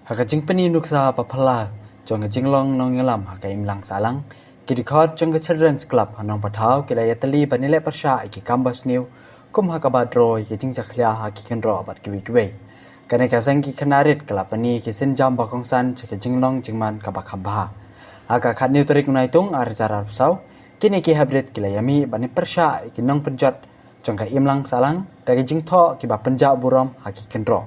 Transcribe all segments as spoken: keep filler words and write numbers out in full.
Ha ka jingpyni nuksa ba phylla jong ka jinglong nongïalam ha ka imlang sahlang, ki dkhot jong ka Children's Club ha Nongpathaw ki la ïatylli ban ïaleh pyrshah ïa ki kam basniew kum ha kaba draw ïa ki jingjakhlia ha ki kynroh bad kiwei kiwei. Kane ka seng ki khynnah rit ka la pyni ki sienjam ba kongsan sha ka jinglong jingman kaba kham bha. Ha ka khatnyngkong tarik u Naitung ar hajar arphew saw, kine ki heprit ki la ïamih ban ïapyrshah ïa ki nongpynjot jong ka imlang sahlang da ki jingthoh kiba pynjah burom ha ki kynroh.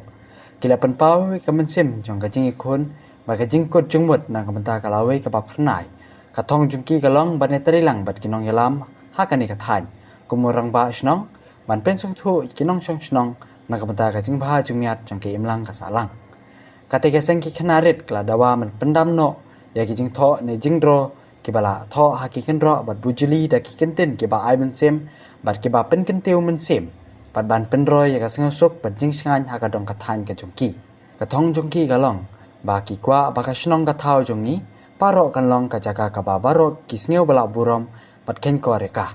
Ki la pynpaw ïa ka mynsiem jong ka jingïakhun bad ka jingkut jingmut na ka bynta ka lawei kaba phyrnai. Ka thong jong ki ka long ban ïatreilang bad ki nongïalam ha kane ka thaiñ, kum u rangbah shnong, ban pynsngewthuh ïa ki nongshong shnong na ka bynta ka jingbha jingmiat jong ka imlang ka sahlang. Kata ka seng ki khynnah rit ka la dawa ban pyndam noh ïa ki jingthoh ne jingdraw kiba la thoh ha ki kynroh bad bujli da ki kyntien kiba ai mynsiem bad kiba pynkyntiew mynsiem, bad ban pynroi ïa ka sngewsuk bad jingshngaiñ ha ka dong ka thaiñ ka jong ki. Ka thong jong ki ka long ba ki kwah ba ka shnong ka thaw jong ngi baroh kan long ka jaka kaba baroh ki sngew ba la burom bad kheiñkor ïa ka.